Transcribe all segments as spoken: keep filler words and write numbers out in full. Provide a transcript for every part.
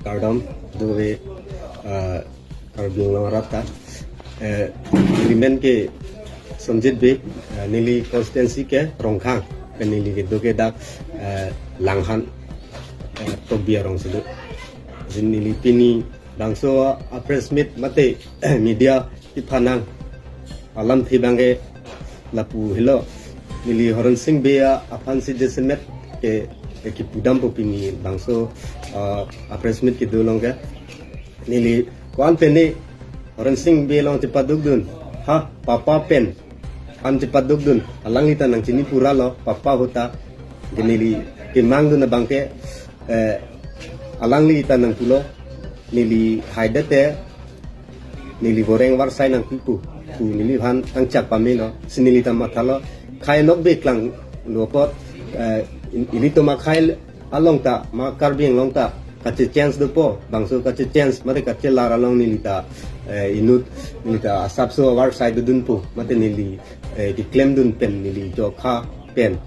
Kardom, dove, ah, Karbi Anglong arat ta. Eh, neli men ke Sonjit Bey, eh, neli constituency ke Rongkhang, pen neli kedo ke dak, eh, Langhan, eh, Tokbi arong si do. Jin neli pini bangso a press meet mate media kephan nang alamthe abang ke lapu helo. Neli Horen Sing Bey aphan si jasemet ke, ke kipudam po pini bangso, ah, a press meet kedo along ke. Neli ko-an pen ne Horen Sing Bey along chepadukdun. Ha, papa pen an chepadukdun. Alangli ta nangchini pura lo, papa ahut ta. Ke neli kemangdun abang ke, eh, alangli ta nangpulo. Neli haidete, neli voreng varsai nangpipo pu neliphan angchak pamelo. Si neli ta mathalo, khei nokbe klanglo apot, eh, in-, ilitum akhei along ta, ma Karbi Anglong ta, kache-change dopo, bangso kache-change, mate kachelar along neli ta, eh, inut, neli ta asapso varsai dodunpo, mate neli, eh, keklemdun pen, neli chokha pen,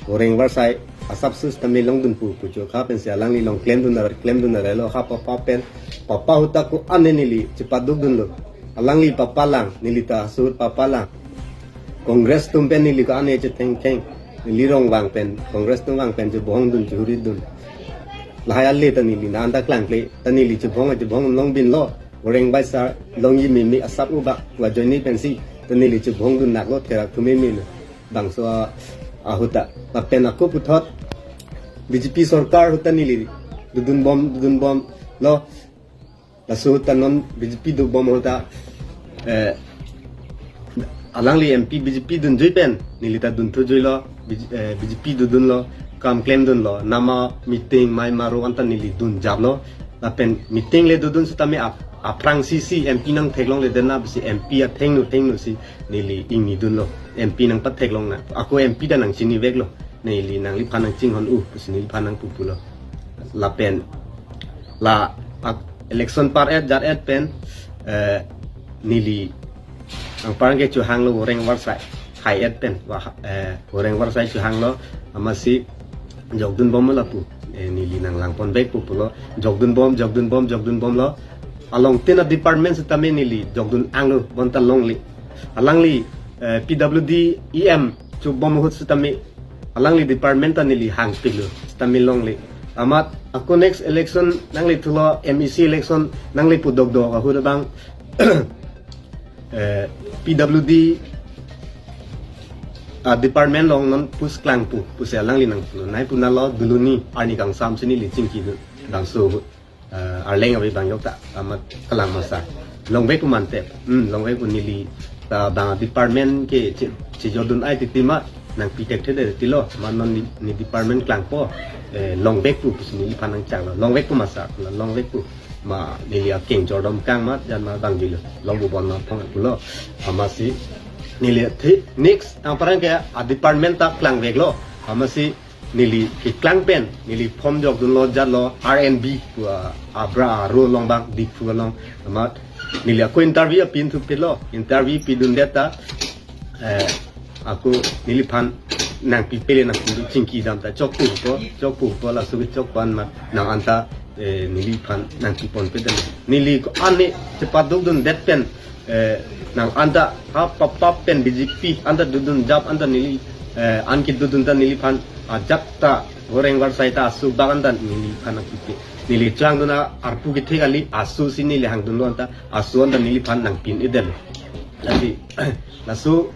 voreng varsai asapso sitame longdunpo pu chokha pen si alangli along klemdun aret, klemdun aret lo, ha papa pen, papa ahut ta ko-an ne neli chepadukdunlo. Alangli papa lang, neli ta ahut papa lang. Congress atum pen neli ko-an ne chethengtheng. Neli rong vang pen, Congress atum vang pen chebohongdun, chehuridun. Lahai ale ta neli nang anta klangkle, ta neli chebohong, chebohong longbinlo. Voreng varsai longji meme asap ubak, wa joini pensi, ta neli chebohongdun naklo therak thu meme lo. Bangso a, ahut ta. Lapen ako puthot B J P sorkar ahut ta neli dodunbom, dodunbomlo. Laso ahut ta non B J P dobom ahut ta, eh, alangli M P B J P dunjui pen, neli ta dunthujuilo, B J, eh, B J P dodunlo, kam klemdunlo, nama meeting, mai maro anta neli dunjaplo, lapen meeting le dodun sitame ap-, aphrangsi si M P nangtheklongle den na, si M P athengno thengno si neli ingnidunlo, M P nangpatheklong na, ako M P ta nangchiniveklo, neli nangliphan nangchinghon-u, si neliphan nangpupulo. Lapen, la, ak-, election par-et, jar-et pen, eh, neli anparke chohanglo voreng varsai, hai-et pen, wa, eh, voreng varsai chohanglo, amatsi jokdunbom lapu, eh, neli nanglangponvekpo pulo, jokdunbom, jokdunbom, jokdunbomlo, along tin a department sitame neli jokdun-anglo, bonta longle. Alangli, eh, P W D E M chobom ahut sitame, alangli department ta neli hangpiklo, sitame longle. Amat ako next election nangle thulo, M E C election nangle pu dokdok ahut abang, eh, P W D, ah, department along non post klangpo pusi alangli nangpulo. Nai punalo Doloni arni kangsam si neli chingkidun, bangso ahut, eh, Arleng ave bang jok ta, amat kalang masa. Longvekpo mante, hmm, longvekpo, neli ta bang department ke che, chejodun-ai titi ma, nangpi thekthedet tilo, ma non ne, ne department klangpo, eh, longvekpo pusi neliphan nangchaklo, longvekpo masa, longvekpo. Ma neli akeng jordom kang ma, jan ma bang jilo, longpo bon ma phong pulo. Amatsi neli thi, next anparke a department ta klangveklo. Amatsi neli keklang pen, neli form jokdunlo, jatlo, R N B pu, ah, abra aro along bang, Diphu along. Amat neli ako interview apin thupitlo, interview pidundet ta, eh, ako neliphan nangpipele nangpi chingkidam ta chokpupo, chokpupo, laso kechokpo an ma nang anta, eh, neliphan nangpiponpedet. Neli ko-an ne chepadukdundet pen, eh, nang anta ha papa pen B J P anta dodunjap anta neli, eh, an kedodun ta neliphan ajat ta voreng varsai ta asu bak anta neliphan nangpipe. Neli changdun a arpu kethe kali, asu si neli hangdunlo anta, asu anta neliphan nangpin-edetlo. Lasi, laso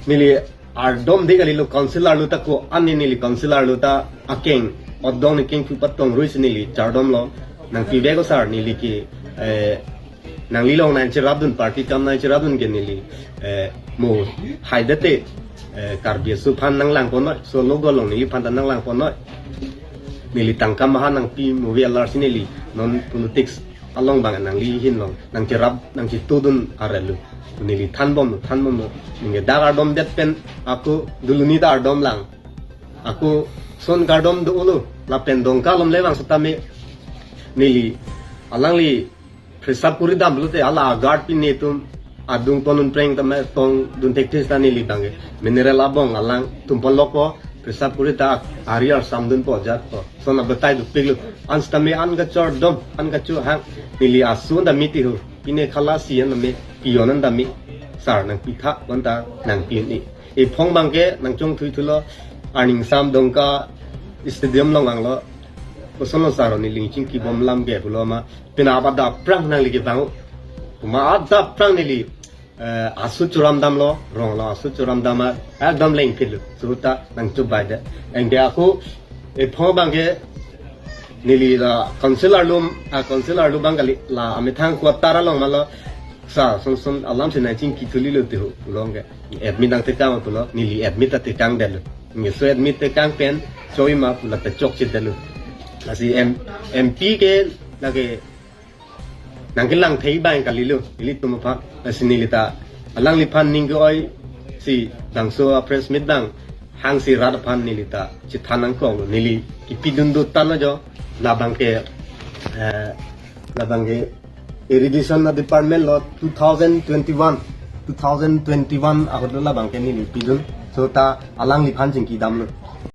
neli ardom de kalilo, council arlo ta ko-an ne neli council arlo ta akeng, odong ne kengphu patong rui si neli chardomlo, nangpivek o sir, neli ke, eh, nangli along nangcherapdun, party kam nangcherapdun ke neli, eh, mo haidete, eh, Karbi aso aphan nanglangponnoi, so logo along neliphan ta nanglangponnoi. Neli tangka maha nangpi mo ve alar si neli non politics along bang nangli ahin along nangcherap nangchetudun arelu. Neli thanbomlo, thanbomlo. Ningke dak ardomdet pen ako Doloni ta ardom lang. Ako son kardom dolo, lapen Dongka along le vang setame neli alangli presap kuri damlote, hala a-guard pine atum adung ponun preng tame tongdun thekthe seta neli bang ke mineral abong alang tum ponlokpo, Pesap kuri ta ari ar samdun po jat po. Sona betai dupik lo. An sitame an kachor dom, an kachu hang. Neli asu an dami ti ho. Pine khala si an dami, pion an dami. Sar nangpitha, wan ta nangpi ni. Ephong abangke nangchongthui thulo. Arning sam Dongka stadium along vanglo. Koson lo sar neli chingki bom lam ke pulo ma. Pina abada prang nangli ke bang. Kuma ada prang neli eh, asu churam damlo, rong lo asu churam dam a, ekdom leng phil lo. Suta nangchubai de. Anke ako, ephong abangke neli la council arlo, a council arlo abang kali la amethang quarter along malo. Sa, son son alam si nangchingki thuli lo te ho, pulo ke. Admit nangtekang pulo, neli admit ta tekang detlo. Nge so admit tekang pen, choi ma pulo ta chokche detlo. Lasi M, M P ke, lake, nangkelang thei abang kalilo, ilitum aphan, lasi neli ta, alangliphan ning ke-oi, si, bangso a press meet abang, hang si rat aphan neli ta, chethan nangkok, neli, kipidun do tan ajo, labangke, eh, labangke, irrigation a department lo two thousand twenty-one, two thousand twenty-one ahut lo labangke neli pidun, so ta, alangliphan chingki damlo.